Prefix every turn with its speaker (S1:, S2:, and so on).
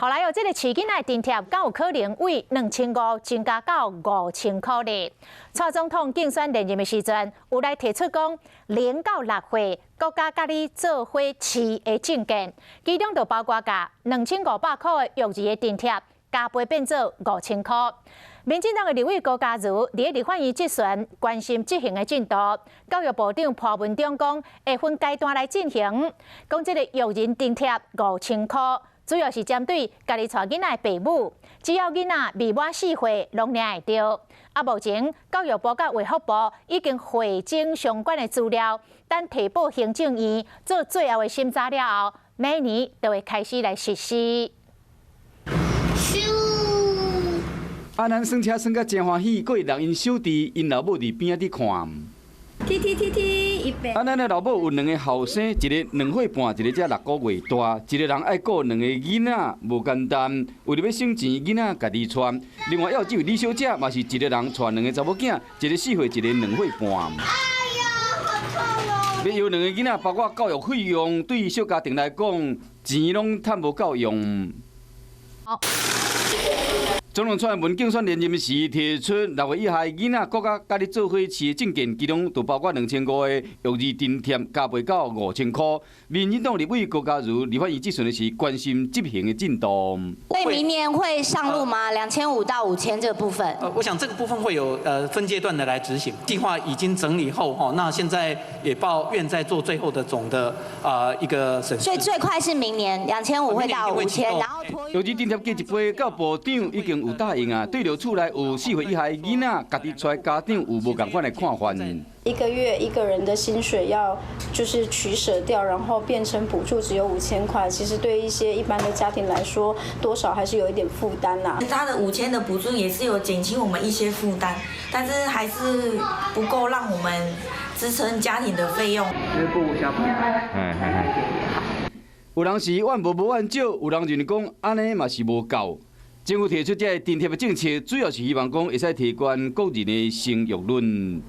S1: 後來哦，這個飼囡仔津貼敢有可能為2500增加到5000箍咧？蔡總統競選連任的時陣，有來提出講，0到6歲國家佮你做伙飼的政見，其中就包括共2500箍的育兒的津貼加倍變做5000箍。民進黨的立委高嘉瑜佇立法院質詢，關心執行的進度。教育部長潘文忠講，會分階段來進行。講這個育兒津貼五千箍，主要是針對家己帶囡仔的爸母，只要囡仔未滿4歲，攏領會著。啊，目前教育部佮衛福部已經匯整相關的資料，等提報行政院做最後的審查了後，明年就會開始來實施。
S2: 阿南耍車耍甲誠歡喜，閣會人𪜶小弟𪜶老母佇邊仔佇看。
S3: 踢踢踢踢，一百。
S2: 阿咱的老母有兩个後生，一个2歲半，一个才6個月大，一个人愛顧兩个囡仔，無簡單。為著欲省錢，囡仔家己帶。另外，還有這位李小姐，嘛是一个人帶兩个查某囝，一个4歲，一个2歲半。
S3: 哎呀，好痛哦！
S2: 欲養兩个囡仔，包括教育費用，對小家庭來講，錢攏趁無夠用。
S1: 好。
S2: 總統蔡英文競選連任時提出6歲以下囡仔，國家佮你做伙飼的政見，其中就包括2500的育兒津貼加倍到5000箍。民進黨立委高嘉瑜立法院質詢的是關心執行的進度。
S4: 所以明年會上路嗎？2500到5000這個部分？
S5: 我想這個部分會有分階段的來執行，計劃已經整理後，吼，那現在也報院在做最後的總的一個審視。
S4: 所以最快是明年2500會到5000，然後
S2: 育兒津貼加一倍，教育部長已經有答應啊，對著厝內有4歲以下的囡仔，家己帶家長有無仝款的看法？
S6: 一個月一個人的薪水要就是取捨掉，然後變成補助只有5000塊，其實對一些一般的家庭來說，多少還是有一點負擔啦。
S7: 他的五千的補助也是有減輕我們一些負擔，但是還是不夠讓我們支撐家庭的費用。
S2: 有人是怨無無怨少，有人認為講按呢嘛是無夠。政府提出這个津貼的政策，主要是希望講會使提懸國人的生育率。